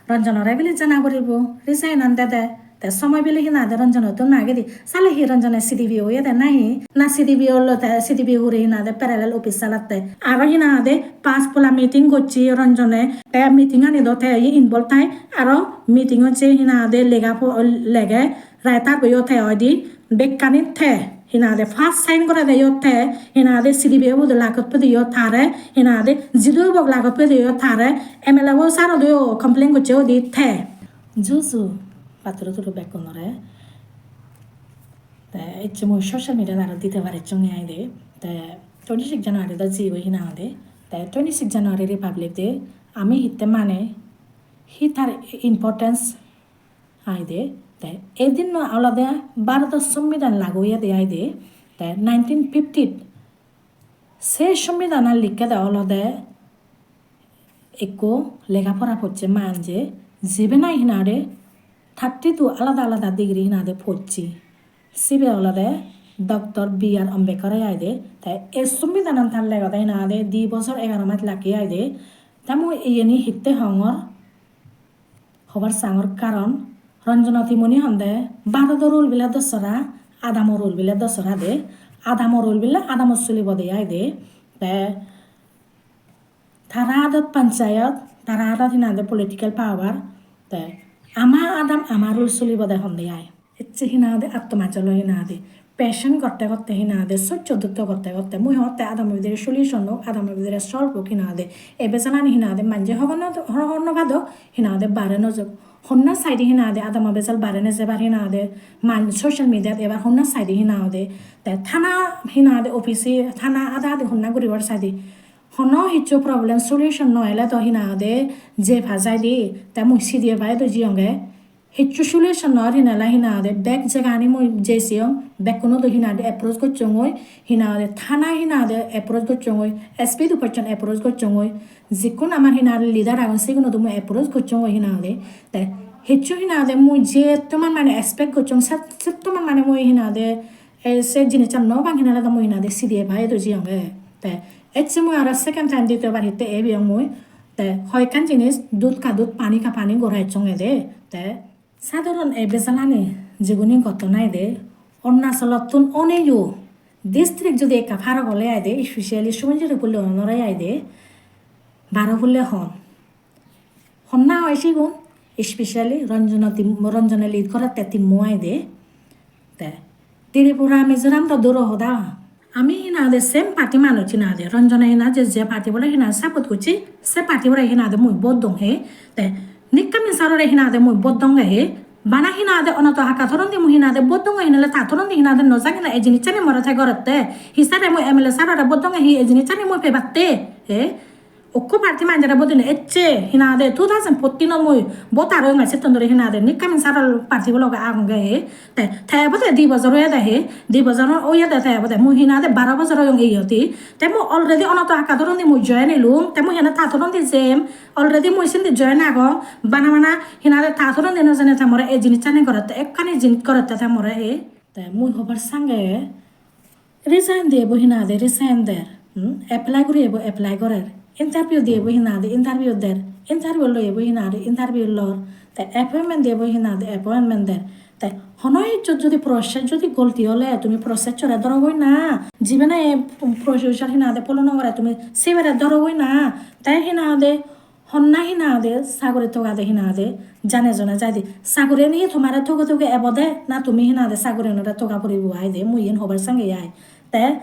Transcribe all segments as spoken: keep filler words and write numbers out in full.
Ranjanore bile jana poribo, resign an dede. Te somoy bile hi nang hoide Ranjanottun magedi. Sale hi Ranjane C D P O oyede nahi? Na C D P O ollo te C D P O hure hi nang hoide parallel office salatte. Aro hi nang hoide pas pola meeting gocche Ranjane. Te meeting ani do te ye involve thai. Aro meeting ot je hi nang hoide lega po-, lege, writer boyo te oide. Bekkani te hi nang hoide first sign gorede yo te hi nang hoide C D P O bo do lagot pede yo tare, hi nang hoide G D O bo lagot pede yo tare, M L A bo saro do complain gocche udi te. Ju ju, patturu turu bekkunore. Te ecche mui social media aro dite paricchonge ai de. Te twenty six January do jibo hi nang hoide. Te twenty six January Republic Day, ami hitte mane, hi tar importance ai de. Te ei dinno olode Bharodo Sombidhan lagu oyede ai de. Te nineteen fifty-t se Sombidhanan likkede olode ekko lega pora pocche manje, jibe nahi hi nang hoide thirty-two alada alada degree hi nang hoide pocche. Sibe olode Doctor B R Ambedkar-e ai de. Te ei Sombidhanan tar legode hi nang hoide di bojor egaro mas lagge ai de. Te mui iyeni hitte hongor, hobar sangor, karon Ranjana Timoni honde Bharodo rule bile dosora, adamo rule bile dosora de. Adamo rule bile adamo sulibode ai de. Te tara adot panchayat, tara adot hi nang hoide political power. Te ama adam ama rule sulibode honde ai. Ecche hi nang hoide atto majjolo hi nang hoide passion gotte gotte hi nang hoide sojjo dutto gotte gotte mui hotte adamo bidire solution ok, adamo bidire solve ok hi nang hoide. E bejalani hi nang hoide manje hobor no, hobor no pado, hi nang hoide bare no jok. Honna side-e hi nang hoide adamo bejal bare nejebar hi nang hoide man social media-t ebar honna side-e hi nang hoide. Te thana hi nang hoide office-e, thana ada adi honna guribar side-e. Hono hissu problem solution no ele to hi nang hoide je pa jai de. Te mui C D F I do jiyonge. Hissu solution no or hi nang hoide, hi nang hoide bek jagani mui je siyong, bekkuno do hi nang hoide approach gocchongoi, hi nang hoide thana hi nang hoide approach gocchongoi, S P do pocchon approach gocchongoi, jikkun amar hi nang hoide leader agon siguno do mui approach gocchongoi hi nang hoide. Te hissu hi nang hoide mui je tomar mane expect gocchong, set, set tomar mane mui hi nang hoide ei se jinissan no bang hi nang hoide mui hi nang hoide C D F I do jiyonge. Te ecche mui aro second time ditiyo bar hitte ebiyong mui. Te hoyekkan jinis, dud ka dud, pani ka pani gora ecchonge de. Te sadharon ei bejalani jiguni gotton ai de, Arunachalottun oneyo district judi ekka parok ole ai de, especially Sumonjiri pulle onore ai de, baro pulle hon. Honna oi sigun, especially Ranjana team, Ranjana lead gorette team-o ai de. Te Tripura, Mizoram do duro hoda. Ami hi nang hoide same party manuj hi nang hoide. Ranjana hi nang hoide je, je party bore hi nang hoide support gocche, se party bore hi nang hoide mui vote dong he. Te Nikkamin sir-ore hi nang hoide mui vote donge he. Bana hi nang hoide onoto hakka toron di mui hi nang hoide vote donge, hi nang hoide ta toron di hi nang hoide no jani na ei jinissani more te gorette. Hi sir-e mui M L A sir-ore vote donge he, ei jinissani mui pebatte. He? Ukko party manjore vote dine ecche hi nang hoide two thousand fourteen-ot mui voter oyonge, settun duri hi nang hoide Nikkamin sir-or party-bo loge agonge he. Te, te ebode di bojor oyede he, di bojor oyede te ebode. Mui hi nang hoide baro bojor oyong iyot hi. Te mui already onoto hakka toron di mui join elung, te mui hi nang hoide ta toron di jem, already mui sindi join agong, bana bana hi nang hoide ta toron di no jane te more ei jinissani gorette, ekkani jinis gorette te more he. Te mui hobar sange resign diyebo hi nang hoide resign der, hmm? Apply guriyebo apply gorer, interview diyebo hi nang hoide interview der, interview loyebo hi nang hoide interview lor, te appointment diyebo hi nang hoide appointment der. Te hono hissu judi process judi golti ole tumi process-ore dorogoi na, jibe nahi procedure hi nang hoide follow no gore tumi sibere dorogoi na, te hi nang hoide honna hi nang hoide sagori togade hi nang hoide jane jone jaide. Sagoriyani hi tomare toge toge ebode na tumi hi nang hoide sagoriyanore toga puribo ai de, mui iyen hobar sange ai. Te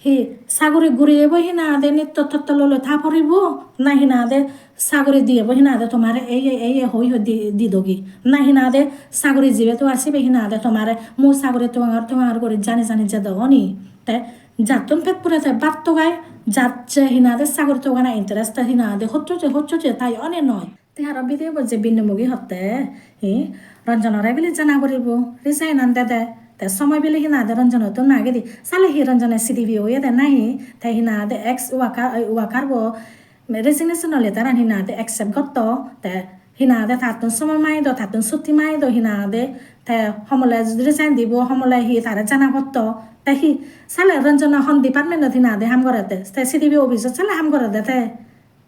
hi sagori guriyebo hi nang hoide nitto totto loi loi ta puribo na hi nang hoide sagori diyebo hi nang hoide tomare ei ei ei ei hoi hoi di, didogi na hi nang hoide sagori jibe togar sibe hi nang hoide tomare mui sagori togangor togangor guri jani jani jedogoni. Te jattun pet pure te bhat togai, jat je hi nang hoide sagori togana interest te hi nang hoide hocche je hocche je tai one noi. Te aro video bot je binno mugi hotte, hi, Ranjanore bile jana puribo, resign an dede. Te somoy bile hi nang hoide Ranjanottun magedi. Sale hi Ranjane C D P O oyede nahi? Te hi nang hoide ex worker, oi, worker bo resignation letter an hi nang hoide accept gotto. Te hi nang hoide tattun somoy maido, tattun sutti maido hi nang hoide. Te homole resign dibo, homole hi tare jana potto. Te hi sale Ranjana hon department ot hi nang hoide ham gorede? Te C D P O office ot sale ham gorede te.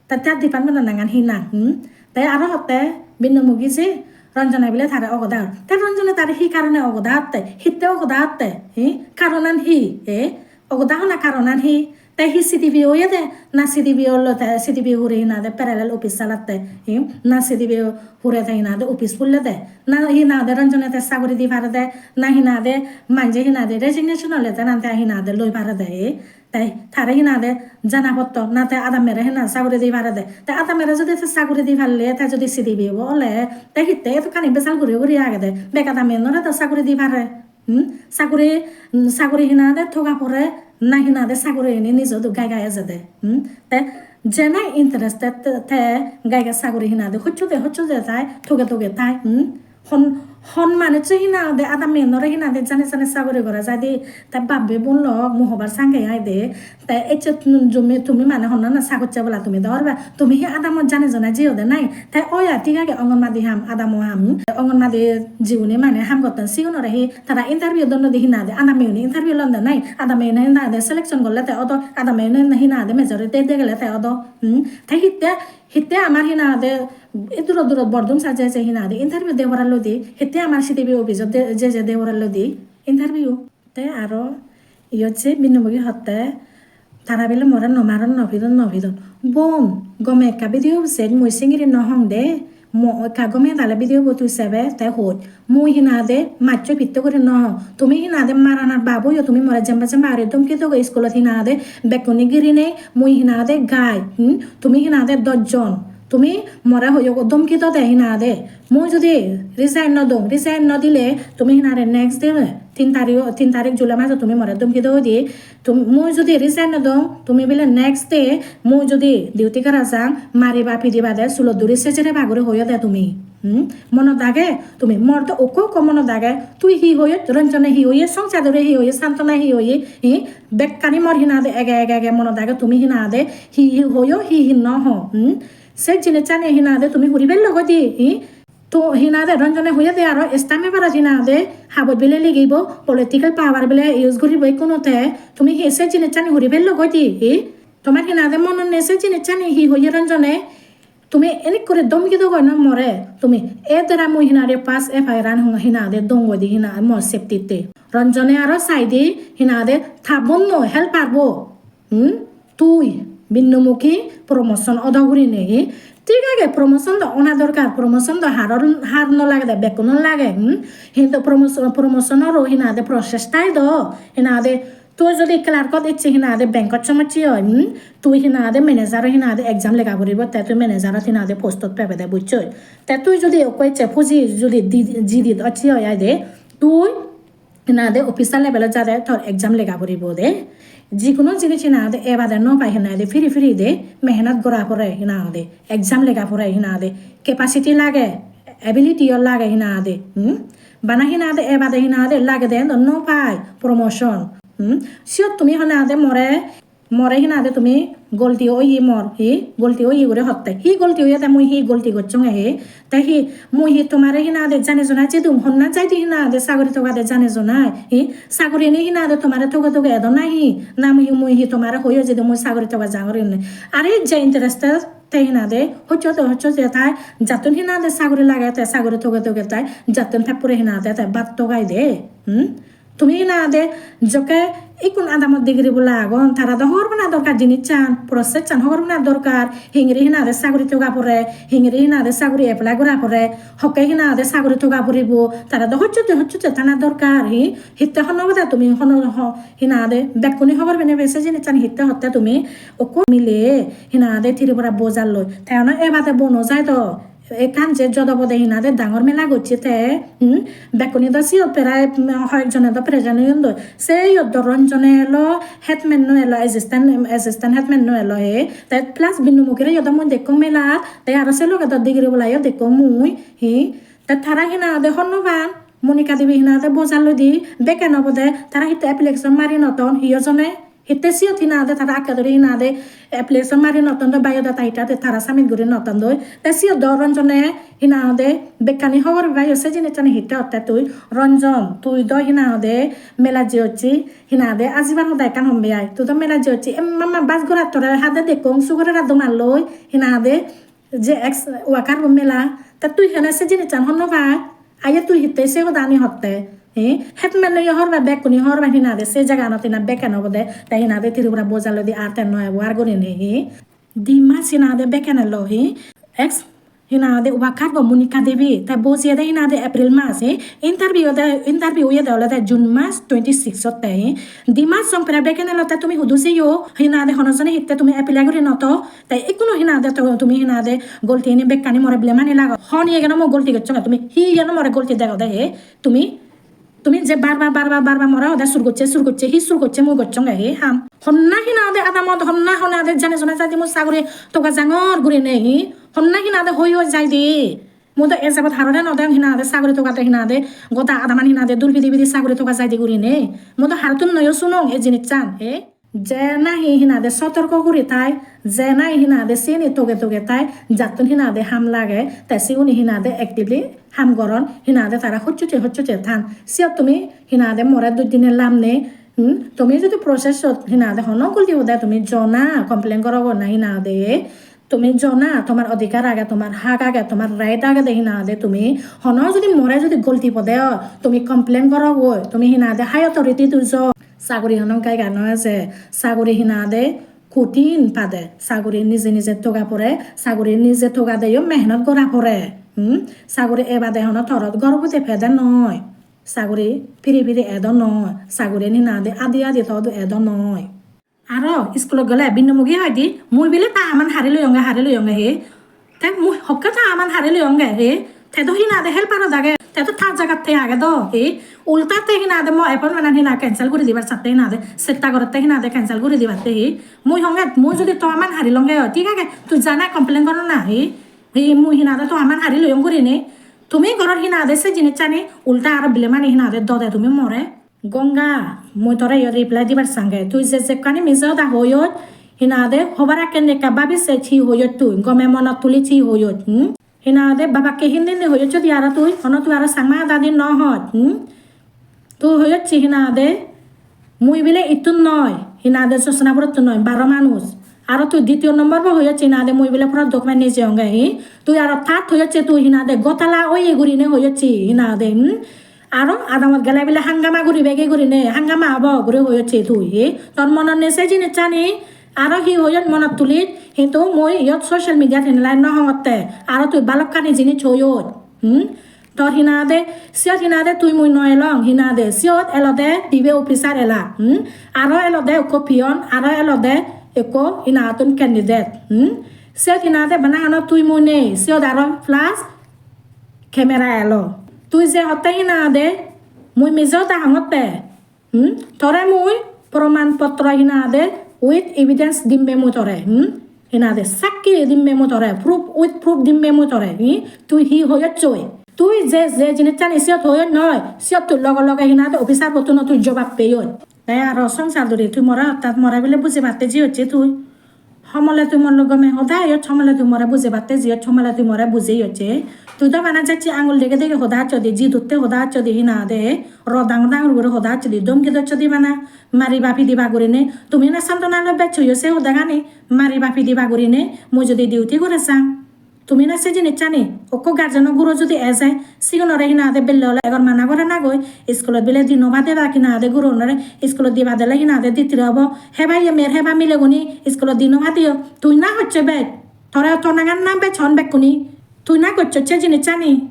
Te ta department-o nangan hi nang, hmm? Te aro hotte Binnu Mukherjee, Ranjana bile tare ogoda or. Te Ranjana tare hi karone ogoda otte? Hitte ogoda otte? Hi? Karonan hi? E? Ogoda hona karonan hi? Te hi C D P O oyede? Na C D P O ollo te C D P O hure hinade parallel office salatte? Hi? Na C D P O hure te hinade office pulle de? Na hinade Ranjana te saguri di pare de? Na hinade manje hinade resignation ole te nan te hinade loi pare de? Hi? Te tare hinade jana potto, na te adammere hinade saguri di pare de. Te adammere jodi te saguri di parle, te jodi C D P O bo ole, te hitte edokkani besal guri guri agede? Bek adammenore do saguri di pare. Hmm? Saguri, hmm, saguri hinade toga pore, na hinade saguri hini nijo do gai gai ejede. Hmm? Te jene interested te, te gai gai saguri hinade hocchode, hocchode tai, toge toge tai. Hmm? Hon, hon manuccho hinade adammenore hinade jane jane saguri gora jaide, te bap-bei bon lok mui hobar sange ai de. Te ecche tumi, tumi mane honna na sagocche bola tumi dor ba, tumi hi adamot jane jane jeyode nai? Te oi ai, thik age, Anganwadi ham, adamo ham. Anganwadi jigune mane ham gotton sigunore hi tara interview don nodi hinade, adammegune interview londe nai? Adammegune hinade selection gorle te odo, adammegune hinade majority degele te odo. Hmm? Te hitte Hitte amar hinade, e duro duro bordum sa je je hinade interview de poralloi di, hitte amar C D P O office-ot de, je je de poralloi di interview. Te aro iyot se Binnu Mukherjee hotte, tara bile more no maron, no pidon, no pidon. Bon, gome ekka video sej, mui singiri no hong de, mo ekka gome dale video bo tui sebe, te hoj. Mui hinade maccho pitto guri no hong. Tumi hinade maranar babo yo, tumi more jemba jemba guri dhomki dogo, iskulot hinade bekkune girinei, mui hinade gai, hmm? Tumi hinade dosh jon. Tumi more hoyo go dhomki dode hinade. Mui jodi resign no dong, resign no dile tumi hinade next day, tin tarik, tin tarik July majo tumi more dhomki dode. Tum-, mui jodi resign no dong, tumi bile next day mui jodi duty gara jang, mariba pidiba de, sulot duri sejere ba guri hoyo de tumi. Hmm? Monot age tumi, mor do ukko ukko monot age. Tui hi hoye, Ranjane hi hoye, Songchadore hi hoye, Santana hi hoye, hi? Bekkani mor hinade ege ege ege monot age, tumi hinade hi hi hoyo, hi hi no ho. Hmm? Se jinissani hinade tumi huri bello goi di, hi? To hinade Ranjane hoye de aro stamp paper-ot hinade haboj bile ligibo, political power bile use guribo ikkunu te, tumi hi se jinissani huri bello goi di, hi? Tomar hinade monot nei se jinissani hi hoye Ranjane? Tumi enik guri dhomki dogoi na more? Tumi edera mui hinade first F I R an hung-, hinade dongoi di hina mo safety te. Ranjane aro saide hinade ta bonno helper bo. Hmm? Tui Binnu Mukherjee promotion odo gurinei. Thik age, promotion do ona dorkar, promotion do haror, har no lagede, bekkuno lage. Hmm? Hintu promotion, promotion oro hinade process tai do, hinade Tui jodi clerk-ot ecche hinade bank-ot somocche oi, hmm? Tui hinade manager-o hinade exam lega puribo, te tui manager-ot hinade post-ot pebede, bucchoi? Te tui jodi ekko ecche puji jodi di-, jidit ocche oi ai de, tui hinade officer level-ot jade tor exam lega puribo de. Jikuno jinis hinade ebade no pai hinade, firi firi de mehenat gora pore hinade, exam lega pore hinade, capacity lage, ability-o lage hinade, hmm? Bana hinade ebade hinade lagede endo no pai promotion. Hmm? Siyot tumi honade more, more hinade tumi golti oye mor, hi golti oye guri hotte. Hi golti oyede, mui hi golti gocchonge hi? Te hi mui hi tomare hinade jane jona jedung, honna jaide hinade sagori togade jane jona, hi? Sagorini hinade tomare toge toge edo nahi? Na mui, mui hi tomare hoyo jedung mui sagori toga jangor enne? Are je interested te hinade hoccho de, hoccho de tai, jattun hinade sagori lage te sagori toge toge tai, jattun peppure hinade te bhat togai de. Hmm? Tumi hinade jokke ikkun adamot degree bola agon, tara do hobor pana dorkar jinissan, process-san hobor pana dorkar, hingiri hinade sagori toga pore, hingiri hinade sagori apply gora pore, hokke hinade sagori toga puribo, tara do hocchotte hocchotte tana dorkar, hi, hitte hono bada tumi hono ho-, hinade bekkune hobor pene be se jinissan hitte hotte tumi okko mile hinade Tripura bojalloi. Te ono ebade bono jai do. Ekkan je jodo bode hinade dangor mela gocche te, hmm, bekkune do siyot prai, hmm, hoyek jone do present oyon doi. Se iyot do Ranjane elo, headman no elo, assistant, assistant headman no elo he. Te plus Binnu Mukherjee yo do mui dekkong melat, te aro se loge do degree bola yo dekkong mui, hi. Te tara hinade honnopang, Monika Devi hinade bojalloi di, bekken obode, tara hitte application mari no ton, hiyo jone. Hitte siyot hinade tara akke duri hinade application mari notton doi, biodata hitte tara submit guri notton doi. Te siyot do Ranjane hinade bekkani hobor pebayo, se jinissani hitte hotte tui? Ranjan, tui do hinade mela jeyocche, hinade ajibar hoda ekkan hombe ai. Tui do mela jeyocche, emma ma bas gorattore hade dekkong sugorera domaloi hinade Je ex worker bo mela, te tui hene se jinissan hon no pai? Aye tui hitte se hodani hotte? He? Headman-e yo hor pai, bekkune hor pai hinade se jaganot hina bekken obode, te hinade Tripura bojaloi di ar te no ebo ar gurinei he? Di mas hinade bekken elo he? Ex hinade worker bo Monika Devi, te bojiyede hinade April mas he? Interview de, interview oyede olode June mas twenty six otte he? Di mas song pore bekken elo, te tumi hudu jeyo? Hinade hono jone hitte tumi apply guri no to? Te ikkunu hinade to tumi hinade golti ini bekkani more blame ani lago. Hon iyegeno mui golti gocchonge, tumi hi iyegeno more golti degode he? Tumi, tumi je bar bar, bar bar, bar bar more hode sur gocche, sur gocche, hi sur gocche mui gocchonge he ham? Honna hinade adamot, honna honade jane jone jaide mui saguri toga jangor gurinei he? Honna hinade hoi hoi jaide? Mui do e jabot harore no degong hinade saguri togade hinade goda adaman hinade dul pidi pidi saguri toga jaide gurinei. Mui do harottun noyo sunong ei jinissan he? Je nahi hinade sotorko guri thai, je nahi hinade siyeni toge toge thai, jattun hinade ham lage, te siyuni hinade actively ham goron, hinade tara hocchoche hocchoche than. Siyot tumi hinade more duj dine lam nei, hmm? Tumi jodi process-ot hinade hono gulti ode tumi jona complain gorogo na hinade, tumi jona, tomar odhikar age, tomar hak age, tomar right agede hinade tumi. Hono jodi more jodi golti pode o, tumi complain gorogoi, tumi hinade high authority-t jo. Saguri hono gai gai no eje, saguri hinade kothin pade, saguri nije nije toga pore, saguri nije togadeyo mehnot gora pore. Hmm? Saguri ebade hono torot gor buje pede noi. Saguri piri piri edo noi, saguri hinade adi adi todo edo noi. Aro iskulot gele binno mugi hoide, "Mui bile ta aman hari loyonge, hari loyonge he." Te mui hokke ta aman hari loyonge he? Te do hinade helper-ot age, te do ta jagat te age do he? Ulta te hinade mo appointment-an hina cancel guri dibar satte hinade, setta gorotte hinade cancel guri dibatte he? Mui honge, mui jodi to aman hari longe oi, thik age, tui jana complain goro na he? He mui hinade to aman hari loyong gurinei? Tumi goror hinade se jinissani, ulta aro blame-ani hinade dode tumi more. Gonga, mui tore iyot reply dibar sange, tui je jekkani mije hoda hoyoj, hinade hobar akken ekka babi sej hi hoyoj tui, gome monot tuli hi hoyoj, hmm? Hinade babakke hindi hindi hoyoj jodi aro tui, hono tui aro Changma adadi no hoj, hmm? Tui hoyoj hinade, mui bile ittun noi, hinade Josnapurottun noi, baro manuj. Aro tui ditiyo nombor bo hoyoj hinade, mui bile puro document nije onge hi. Tui aro tat hoyoj tui hinade, gotala oye gurine hoyoj hinade, hmm? Aro adamot gele bile hangama guribegi gurine, hangama obo guri hoyocche tui, he? Tor monot nei se jinissani, aro hi hoyot monot tulit, hintu mui iyot social media-t hinelai no hongotte, aro tui balokkani jinis hoyot, hmm? Tor hinade, siyot hinade tui mui no elong, hinade, siyot elode dibe officer ela, hmm? Aro elode ekko peon, aro elode ekko hinattun candidate, hmm? Siyot hinade bana ano tui mui nei, siyot aro plus camera elo. Tui je hotte hinade, mui mije hoda hongotte. Hmm? Tore mui proman potro hinade with evidence dimme mui tore. Hmm? Hinade sakki dimme mui tore. Proof, with proof dimme mui tore. Hmm? Tui hi hoyocchoi? Tui je, je jinissani siyot hoyoj noi, siyot tui loge loge hinade officer bottuno tui jobab peyoj. Te aro songsar duri tui more, ottat more bile bujibatte jiyocche tui. Homole tui mor loi gome hoda hoyoj, homole tui more bujibatte jiyoj, homole tui more bujeyocche. Tui do bana jacche angul dege dege hoda hocchodi, jidutte hoda hocchodi hinade, ro dangor dangor guri hoda hocchodi, domki docchodi bana, mariba pidiba gurine. Tumi na Santona loi bej hoyo se hodagani, mariba pidiba gurine, mui jodi duty gore sang. Tumi na se jinissani, okko guardian-o guro judi eje, sigunore hinade belle ole egor mana gore nagoi, iskulot bile di no padebak hinade guronore, iskulot di padele hinade ditire obo, heba ye mer heba mileguni iskulot di no padeyo, tui na hocche bej, tore to nangan na bej hon bekkuni, tui na goccho se jinissani,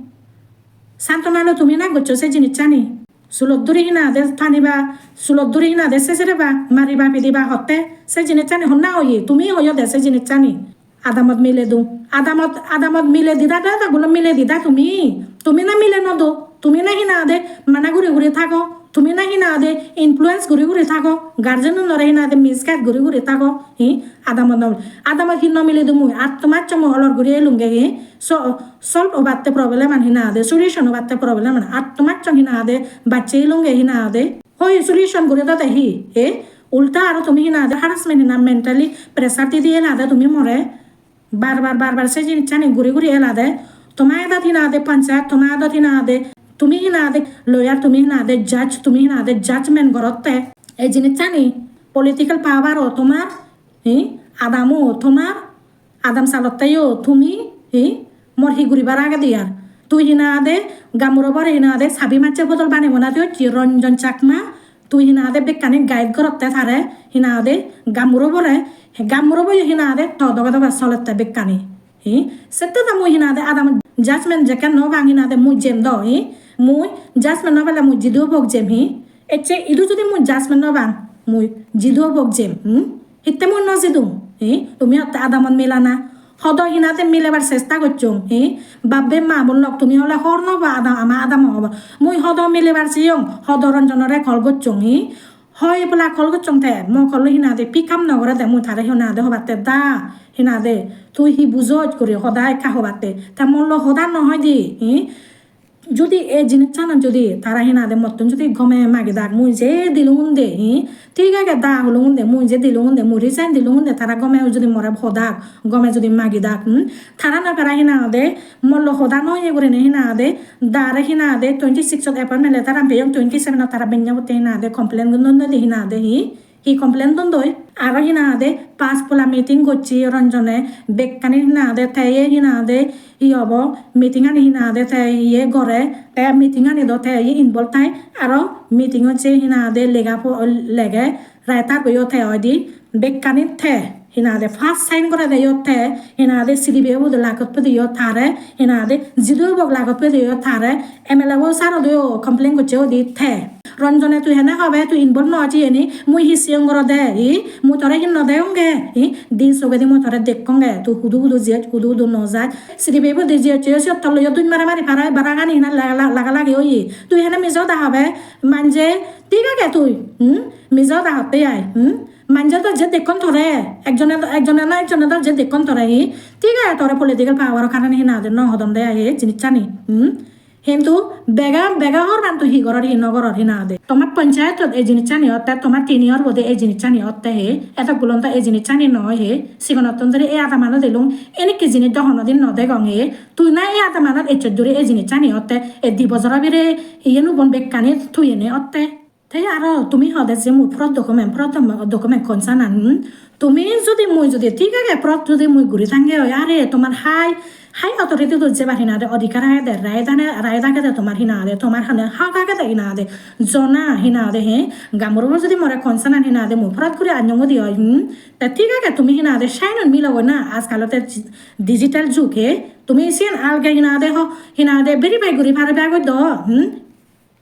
Santona loi tumi na goccho se jinissani. Sulot duri hinade taniba, sulot duri hinade sesereba, mariba pidiba hotte, se jinissani honna oye, tumi oyode se jinissani. Adamot mile dung, adamot, adamot mile dida de, da gulo mile dida tumi. Tumi na mile no do, tumi na hinade mana guri guri thago, tumi na hinade influence guri guri thago, guardian unore hinade misguide guri guri thago, hi? Adamot no, adamot hi no mile dung mui, atto maccho mui olor guri elunge, hi? So, solve obatte problem an hinade, solution obatte problem an, atto maccho hinade, bacche elunge hinade. Hoi solution guri dode hi? E? Ulta aro tumi hinade harassment hina mentally pressure di di elade tumi more. Bar bar, bar bar se jinissani guri guri elade. Toma edot hinade panchayat, toma edot hinade, tumi hinade lawyer, tumi hinade judge, tumi hinade judgment gorotte. Ei jinissani political power o tomar, hi? Adamo tomar, Adam salotte yo tumi, hi? Mor hi guribar agede ar? Tui hi nang hoide Gamburobore hi nang hoide sabi macche bodol banebo na tui hocche Ranjan Chakma? Tui hi nang hoide bekkani guide gorotte tare, hi nang hoide Gamburobore, Gamburobo yo hi nang hoide to doge doge solette bekkani. Hi? Sette do mui hi nang hoide adamot judgment jekke no pang hi nang hoide mui jem do, hi? Mui judgment no pele mui jidu obok jem, hi? Ecche idu judi mui judgment no pang, mui jidu obok jem, hmm? Hitte mui no jidung, hi? Tumi hotte adamot milana. Hodo hi nang hoide milebar chesta gocchong, hi? Bap-bei ma-bon lok tumi ole hor no pa adam, ama adamo hobo. Mui hodo milebar seyong, hodo Ranjanore call gocchong, hi? Hoi pola call gocchong te, mo call-o hi nang hoide pick up no gore de, mui tare hi nang hoide hobatte da, hi nang hoide tui hi bujoj guri hoda ekka hobatte. Te mollo hoda no hoi de, hi? Judi ei jinissanan judi tara hi nang hoide mottun judi gome magidak, mui je dilungun de, hi? Thik age da hulungun de, mui je dilungun de, mui resign dilungun de, tara gome judi more hodak, gome judi magidak, hmm? Tara no para hi nang hoide mollo hoda no ye gurinei hi nang hoide dare hi nang hoide twenty six ot appointment letter an peyong, twenty seven ot tara benne botte hi nang hoide complain gun don de hi nang hoide, hi? Hi complain don doi? Aro hi nang hoide pas pola meeting gocche Ranjane, bekkani hi nang hoide te ye hi nang hoide hi obo, meeting ani hi nang hoide te ye gore, te meeting ani do te ye involve thai, aro meeting ot je hi nang hoide lega po-, lege, writer bo yo te oide, bekkani te hi nang hoide first sign gorede yo te, hi nang hoide C D P O bo do lagot pede yo tare, hi nang hoide jidu obok lagot pede yo tare, M L A bo saro do yo complain gocche odi te. Ranjane tui hene hobe, tui involve no ochi eni, mui hi siyong gorode, hi? Mui tore hi no degongge, hi? Di sogedi mui tore dekkonge, tui hudu hudu jiyot, hudu hudu no jai. C D P O bo di jiyot, siyot tollo yo duj mara mari para, baragani hi nang laga, laga lagi oye. Tui hene mijo da hobe, manje thik age tui, hmm? Mijo da hotte ai, hmm? Manje do je dekkon tore, ekjone do, ekjone na ekjone do je dekkon tore, hi? Thik age tore political power o karone hi nang hoide no hodon de ai, hi? Jinissani, hmm? Hintu bega, bega hor ban tui hi goror, hi no goror, hi nang hoide. Tomar panchayatot ei jinissani otte, tomar tenure bode ei jinissani otte he. Edok gulon do ei jinissani noi he. Sigonottun dhuri ei adamanot elung, enekke jinis do honodin no degong he. Tui na ei adamanot ecchot dhuri ei jinissani otte, ei di bojoro bire iyen ubon bekkani tui ene otte. Te aro tumi hode je mui fraud document, fraud dom-, document concern an, hmm? Tumi judi mui judi thik age fraud judi mui guri thange oi, are tomar hai, hai authority dot jebar hi nang hoide odhikar agede, right ane, right agede tomar hi nang hoide, tomar hane hak agede hi nang hoide, jona hi nang hoide, he, Gamburobo judi more concern an hi nang hoide mui fraud guri annyong udi oi, hmm? Te thik age tumi hi nang hoide sign un milo goi na, ajkal otte digital jug he, tumi siyen alge hi nang hoide ho, hi nang hoide verify guri pariba goi do, hmm?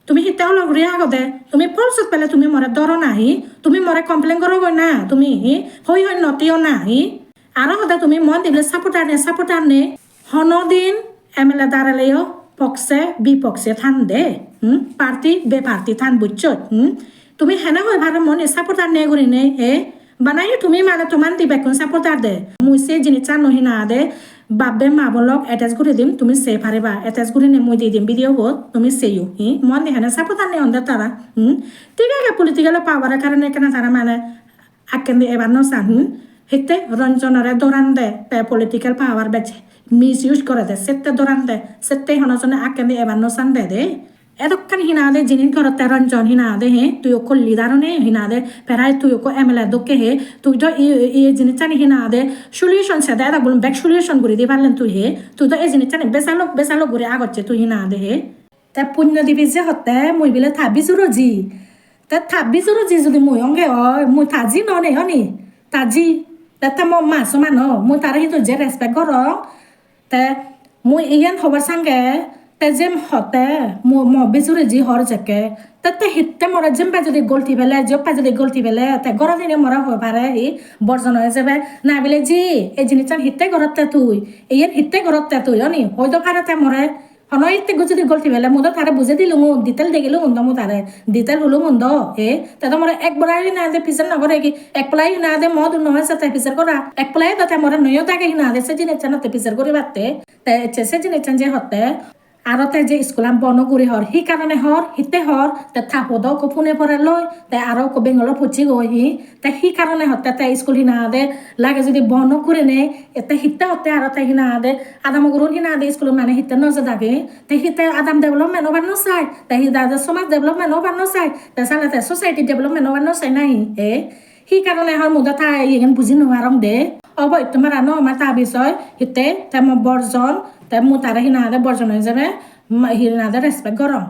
Tumi hitte holo guri agode? Tumi polsot pele tumi more doro nahi? Tumi more complain goro goi na? Tumi hi hoi hoi no tiyo nahi? Aro hode tumi mon dibile supporter ne, supporter ne. Hono din M L A dareleyo pokse bipokse than de. Hmm? Party be party than bucchot. Hmm? Tumi hene hoi paro mone supporter ne gurine, he? Bana hi tumi mane toman di bekkun supporter de. Mui se jinissan no hi nang hoide, bap-bei ma-bon lok attach guri dim, tumi sei pariba. Attach gurinei mui di dim video bot, tumi seyo. Hi? Mui indi hene supporter ne onde tara. Hmm? Thik age political power e karone ekkena tara mane akkendi ebar no san. Hmm? Hitte Ranjanore doran de, te political power bej misuse gore de, sette doran de, sette hono jone akkendi ebar no san de de. Edokkani hi nang hoide jinis gorotte Ranjan hi nang hoide he, tui okko leader one hi nang hoide, prai tui okko M L A dokke he, tui do ei, ei jinissani hi nang hoide solution sede, edok bolun bek solution guri di parlen tui he, tui do ei jinissani besalok, besalok guri agocche tui hi nang hoide he. Te Punyo Devi je hotte mui bile ta bijuroji, te ta bijuroji judi mui onge oi, mui ta ji no nei oni, ta ji, te te mo ma soman o, mui tare hintu je respect gorong, te mui iyen hobar sange, te jem hotte mo, mo bijuroji hor jekke. Te te hitte more jempai judi golti pele, joppai judi golti pele, te gorot ene more hoi pare hi Borjono ejebe. Na bile ji, ei jinissan hitte gorotte tui? Iyen hitte gorotte tui? Oni hoi do pare te more. Hono hitte judi golti pele, mui do tare bujei dilungun, detail degilungun do mui tare. Detail hulungun do, e. Te do more ek bora hi nang hoide pijor no gore gi, ek pala hi nang hoide mo dun no hoy sette pijor gora. Ek pala do te more noyo dage hi nang hoide se jinissan otte pijor guribatte. Te ecche se jinissan je hotte, aro te je iskulan bono guri hor, hi karone hor, hitte hor, te ta podo ekko pune pore loi, te aro ekko Bengalore pocche goi hi, te hi karone hotte te iskul hi nang hoide lage judi bono gurinei, te hitte hotte aro te hi nang hoide adamo gurun hi nang hoide iskulot mane hitte no jadage, te hitte adam development obar no sai, te hi nang hoide somaj development obar no sai, te sale te society development obar no sai nahi, e? Hi karone hor mui do ta iyen buji no parong de. Obo ittu mara no, ama ta bisoy hitte te mo borjon, te mu tare hi nang hoide borjon oi jebe, ma-, hi nang hoide respect gorong.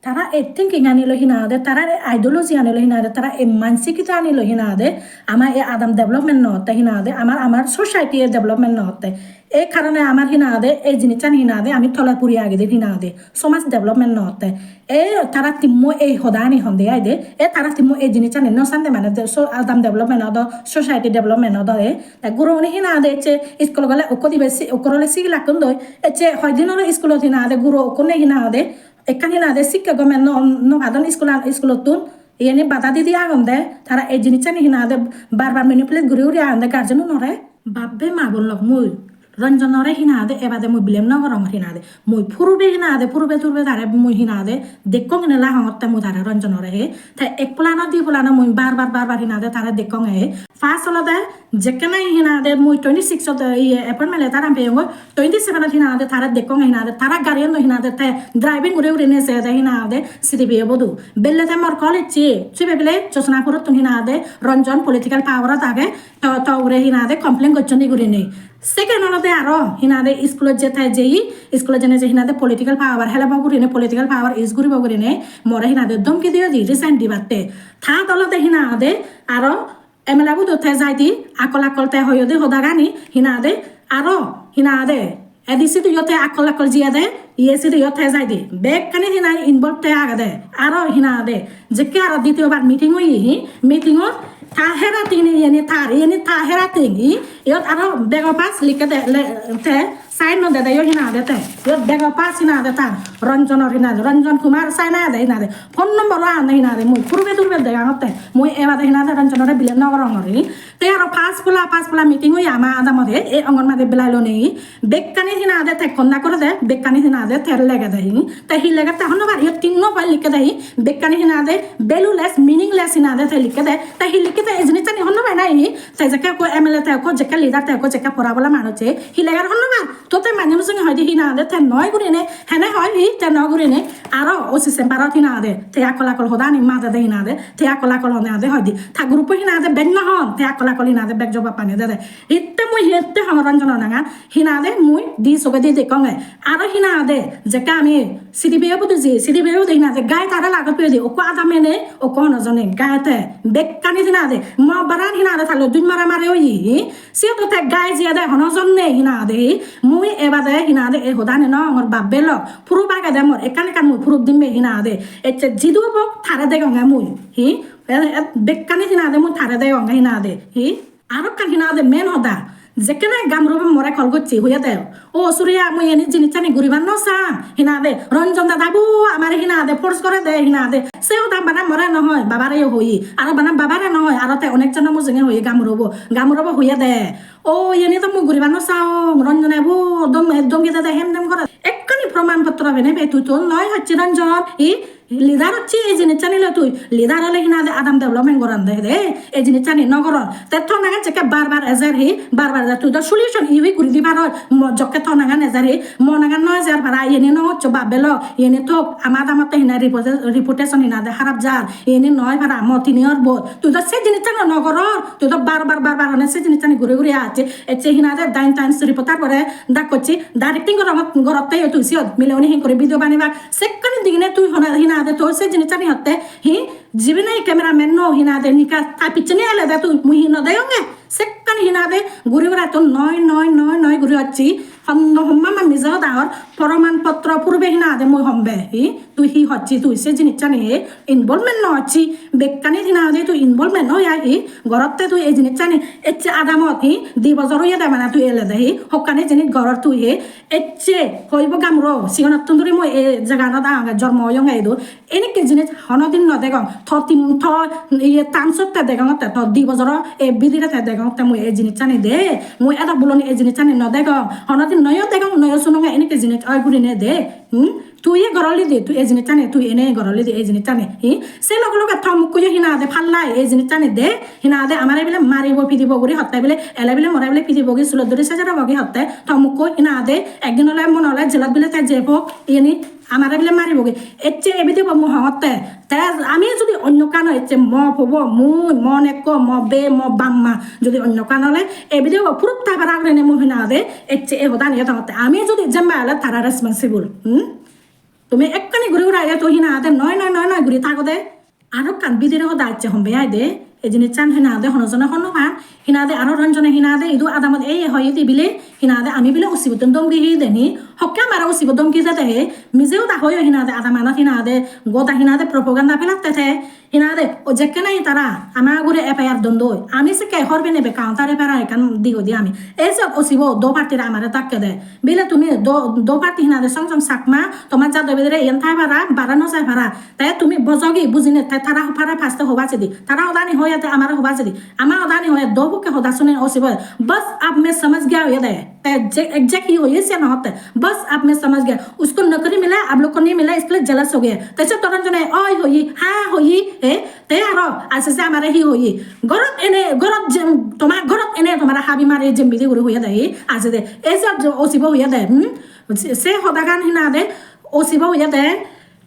Tara ei thinking ani loi hi nang hoide, tara ei ideology ani loi hi nang hoide, tara ei mansikita ani loi hi nang hoide, ama ei adam development no otte hi nang hoide, amar, amar society e development no otte. Ei karone amar hi nang hoide, ei jinissan hi nang hoide, ami tole puri agede hi nang hoide, somaj development no otte. E tara timmo ei hodani honde ai de, e tara timmo ei jinissani no sande mane de, so adam development odo, society development odo e. Te guro uni hi nang hoide ecche school gole ukko dibe si-, ukko ole sigilakkun doi, ecche hoidin ole schoolot hi nang hoide guro ukko nei hi nang hoide, ekkan hi nang hoide sikke gome no, no padon schoolan, schoolottun. Iyeni bada didi agon de, tara ei jinissani hi nang hoide bar bar manipulate guri guri agon de guardian unore. Bap-bei ma-bon lok, mui Ranjanore hi nang hoide ebade mui blame no gorongor hi nang hoide. Mui purube hi nang hoide, purube turube tare mui hi nang hoide dekkong ine lagongotte mui tare Ranjanore he. Te ek polano di polano mui bar bar bar bar hi nang hoide tare dekkong he. First olode jekkene hi nang hoide mui twenty six ot iye appointment letter an peyongoi, twenty seven ot hi nang hoide tare dekkong hi nang hoide, tara gariyan do hi nang hoide te driving guri guri nejede hi nang hoide C D P O bodu. Belle te mor call ecche, sibe bile Josnapurottun hi nang hoide Ranjan political power ot age, to, to ugure hi nang hoide complain gocchon di gurinei. Second olode aro hi nang hoide schoolot je te jeye, schoolot jene je hi nang hoide political power helebo gurinei, political power use guribo gurinei more hi nang hoide dhomki diyo di resign dibatte. Third olode hi nang hoide aro M L A bodu te jai di, akol akol te hoyo di hodagani hi nang hoide, aro hi nang hoide A D C do yo te akol akol jiye de, iye sidu yo te jai de. Bekkani hi nang hoide involve te agede. Aro hi nang hoide, jekke aro ditiyo bar meeting oye hi, meeting ot ta hera tin iyeni tar, iyeni ta hera tin hi, iyot aro bego pass likke de, le, te sign no dede yo hi nang hoide te. Iyot bego pass hi nang hoide tar, Ranjanor hi nang hoide, Ranjan Kumar sign agede hi nang hoide. Phone number o agede hi nang hoide, mui purube turube degangotte. Mui ebade hi nang hoide Ranjanore blame no gorongor hi. Te aro pass pola, pass pola meeting oye ama adamot he, ei Anganwadi belai lone hi. Bekkani hi nang hoide te conduct gorede, bekkani hi nang hoide te legede hi. Te hi legede hobor no pang, iyot tinno point likkede hi, bekkani hi nang hoide valueless, meaningless hi nang hoide te likkede. Te hi likkede ei jinissani hobor no pang nahi hi. Te jekke ekko M L A te ekko, jekke leader te ekko, jekke pora bola manuj he, hi leger hobor no pang. To te mane mujunge hoide hi nang hoide te noi gurine, hene hoi hi te noi gurine. Aro O C chamber ot hi nang hoide te akol akol hodani madede hi nang hoide, te akol akol hone hoide hoide. Ta group o hi nang hoide bek no hon, te akol akol hi nang hoide bek jobab pani dede. Hitte mui hitte hongor Ranjanor nangan, hi nang hoide mui di sogedi dekkonge. Aro hi nang hoide jekke ami C D P O bodu ji, C D P O bodu hi nang hoide gai tara lagot peyede, okko adame nei, okko hono jone gai te. Bekkani hi nang hoide mo baran hi nang hoide talo duj mara mari oye. Siyot do te gai jiyede hono jon nei hi nang hoide. Mui ebade hi nang hoide ei hodani no hongor bap-bei lok. Proof agede mor, ekkan ekkan mui proof dim be hi nang hoide. Ecche jidu obok tare degonge mui. Hi? E, e, bekkani hi nang hoide mui tare degonge hi nang hoide. Hi? Aro ekkan hi nang hoide main hoda. Jekkene gamuro more call gocche hoyede. O Surya, mui eni jinissani guribar no sang. Hi nang hoide, Ranjan dada bo amare hi nang hoide force gorede hi nang hoide. Se hoda bana more no hoi, babare yo hoye. Aro bana babare no hoi, aro te onek jono mujunge hoye gamuro bo. Gamuro bo hoyede. O eni do mui guribar no sang. Ranjane bo dom, dom gide de hem dem gore. Ekkani proman potro bene be tui to noi hocche Ranjan. Hi? Leader hocche ei jinissani loi tui. Leader ole hi nang hoide adam development goron de, de. Ei jinissani no goron. Te to nangan jekke bar bar ejer hi, bar bar ejer. Tui do solution iwi guri di paror. Mo jokke to nangan ejer hi, mo nangan no ejer para, iyeni no hoccho bap-bei lok, iyeni tok, ama adamotte hi nang hoide reputa-, reputation hi nang hoide harap jar, iyeni noi para, mo tini or bot. Tui do se jinissani no goror, tui do bar bar, bar bar hone se jinissani guri guri acche, ecche hi nang hoide Dain Times reporter bore dak hocche, directing gorot-, gorotte yo tui siyot, mile uni hin guri video banibak, sekkani digine tui hona hi nang hoide tor se jinissani hotte, hi, jibine cameraman no hi nang hoide nika ta piccheni elede tui, mui hi no degonge, sekkani hi nang hoide guri guri to noi, noi, noi, noi guri hocche, hom-, no homma ma mije hodangor, proman potro purube hi nang hoide mui hombe, hi, tui hi hocche tui se jinissani he, involvement no hocche, bekkani hi nang hoide tui involvement no oi ai hi, gorotte tui ei jinissani, ecche adamot hi, di bojor oyede bana tui elede hi, hokkani jinis goror tui he, ecche hoibo gamuro, sigonottun duri mui ei jaganot agonge, jormo oyonge idu, enikke jinis honodin no degong, to tim, to iye Times ot te degongotte, to di bojoro ei bidire te degongotte mui ei jinissani de, mui edok buloni ei jinissani no degong, honodin noyo degong, noyo sunonge enikke jinis oi gurine de, hmm? Tui ye goroli di, tui ei jinissani, tui ene goroli di ei jinissani, hi? Se loge loge to mukko yo hi nang hoide pallai ei jinissani de, hi nang hoide amare bile maribo pidibo guri hotte bile, ele bile more bile pidibo gi sulot duri sejarabo gi hotte, to mukko hi nang hoide ekdin ole mone ole jelot bile te jebok, iyeni Amare bile maribogi. Ecche ei video bo mui hongotte. Te ami jodi onno ekkan oi, ecche mo pobo, mui, mo nekko, mo bei, mo bamma jodi onno ekkan ole, ei video bo purutta para gurinei mui hi nang hoide ecche ei hodani iyot hongotte. Ami jodi jempai ole tara responsible. Hmm? Tumi ekkani guri guri age to hi nang hoide noi noi noi noi guri thago de. Aro ekkan bidire hoda ecche hombe ai de, ei jinissan hi nang hoide hono jone hoi no pan, hi nang hoide aro Ranjone hi nang hoide idu adamot ei hoi de bile, hi nang hoide ami bile usibottun domki hi den hi, hokke amare usibo domki dede he, mije hoda hoi hi nang hoide adamanot hi nang hoide goda hi nang hoide propaganda pelatte te, hi nang hoide o jekke nahi tara ama ugure F I R don doi, ami sekke hor bene be counter F I R ekkan di goi di ami, ei se usibo do party re amare dakke de, bile tumi do, do party hi nang hoide song song Chakma, tomar jado bidire iyan thai para, bara no jai para, Te tumi bojogi bujine te tara pare paste hoba jedi. Tara hodani hoye te amare hoba jedi. Ama hodani hoye do bukke hoda sunen osibo. बस अब मैं समझ गया होइye de. Te je exact hi hoye se no hotte. बस अब मैं समझ गया. उसको नौकरी मिला, आप लोग को नहीं मिला, इसके लिए jealous हो गया. Te se toron jone oi hoye, ha hoye, e, te aro ase se amare hi hoye. Gorot ene, gorot je, tomar gorot ene tomare habi mare jembidi guri hoye de, e, ase de. E se osibo hoye de, hmm? Se, se hodagan hi nang hoide, osibo hoye de.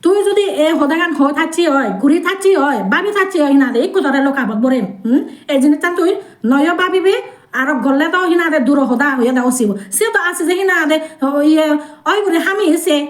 Tui jodi ei hodagan hoi thacche oi, guri thacche oi, babi thacche oi, hi nang hoide ikko tore lokabot borem. Hmm? Ei jinissan tui noyo babibe, aro golle do hi nang hoide duro hoda hoye de osibo. Se do ase je hi nang hoide, o, iye, oi guri hami se,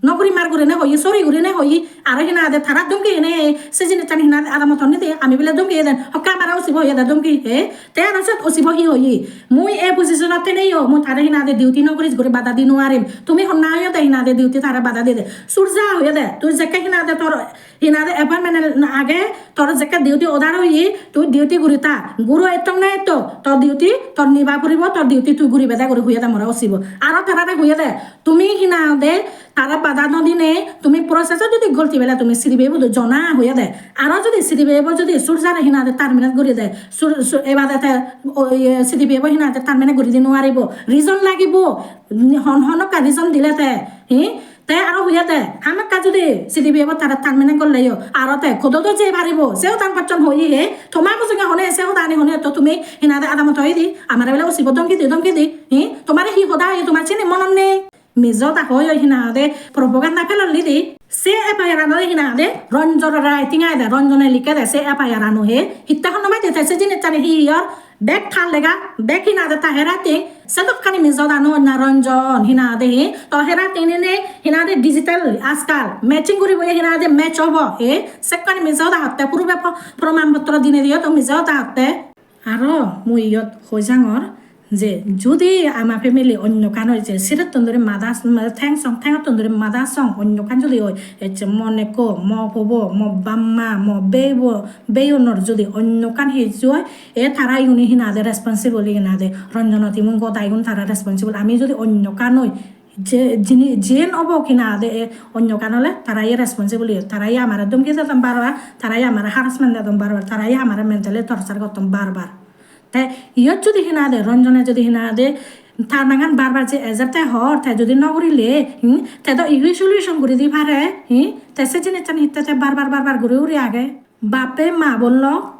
no guri mar gurine hoye, sori gurine hoye, aro hi nang hoide tara domki ene, se jinissan hi nang hoide adamot honni de, ami bile domki eden, hokke amare osibo hoye de domki, he? Te aro siyot osibo hi hoye? Mui ei position-ot thenei yo, mui tare hi nang hoide duty no guris guri bada di no parim. Tumi honna hoyo de hi nang hoide duty tare bada di de. Surja hoye de, tui jekke hi nang hoide tor hi nang hoide appointment age, tor jekke duty order oye, tui duty guri tha. Guro ettong na etto, tor duty tor niba puribo, tor duty tui guribe de guri hoye de more osibo. Aro tarare hoye de, tumi hi nang hoide tare bada no dine, tumi process-ot jodi golti bele tumi C D P I bo do jona hoye de. Aro jodi C D P I bo jodi Surjare hi nang hoide terminate guri de, sur, sur, ebade te, o, iye, C D P I bo hi nang hoide terminate guri di no paribo. Reason lagibo. Hon, hon ekka reason dile te, hi? Te aro hoye de, hamakkai jodi C D P I bo tara terminate golle yo, aro te court-ot o jei paribo. Se hodan pacchon hoye he. Toma mujunge hone se hodani hone to tumi hi nang hoide adamot hoye di. Amare bele osibo domki di, domki di. Hi? Tomare hi hoda hoye tomar sini monot nei. Mije hoda hoi hoi hi nang hoide propaganda pelolli di. Se F I R ano hi nang hoide Ranjon writing ai de, Ranjone likke de se F I R ano he. Hitte honna mai de te se jinissan hi or bek ta lega, bek hi nang hoide ta handwriting. Sedokkani mije hoda no na Ranjon hi nang hoide he. To handwriting ni ne hi nang hoide digital ajkal matching guribo he hi nang hoide match obo he. Sekkani mije hoda hotte purube pro-, proman potro dine diyo to mije hoda hotte. Aro mui iyot hoi jangor je judi ama family onno ekkan oi je sirettun duri mada, theng song, thengottun duri mada song onno ekkan judi oi, ecche mo nekko, mo pobo, mo bamma, mo beibo, beiyunor judi onno ekkan hissu oi, e tara iyuni hi nang hoide responsible hi nang hoide, Ranjono team-un goda igun tara responsible. Ami judi onno ekkan oi, je jini, jiyen obo hi nang hoide, e onno ekkan ole tara ye responsible ye, tara ye amare dhumki dedon bar bar, tara ye amare harassment dedon bar bar, tara ye amare mentally torture gotton bar bar. Te iyot judi hi nang hoide, Ranjone judi hi nang hoide ta nangan bar bar je ejer te hor, te judi no gurile, hmm, te do igi solution guri di pare, hmm, te se jinissan hitte te bar bar bar bar guri guri age. Bape ma bon lok,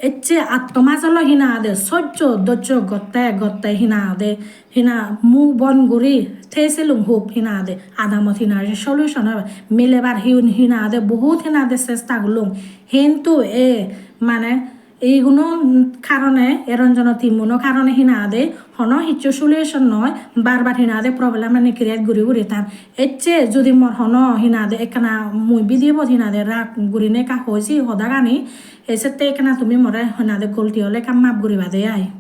ecche atto majo loi hi nang hoide sojjo dojjo gotte gotte hi nang hoide, hi nang muk bon guri thei silung hub hi nang hoide adamot hi nang hoide solution obo. Milebar hi, hi nang hoide bohut hi nang hoide chesta gulung. Hintu e mane iguno karone, e Ranjono team-uno karone hi nang hoide hono hissu solution noi, bar bar hi nang hoide problem ani create guri guri tan. Ecche judi mor hono hi nang hoide ekkana mui video bot hi nang hoide rag gurine ekka hoisi hodagani, e sette ekkana tumi more hi nang hoide golti ole ekka maaf guriba de ai.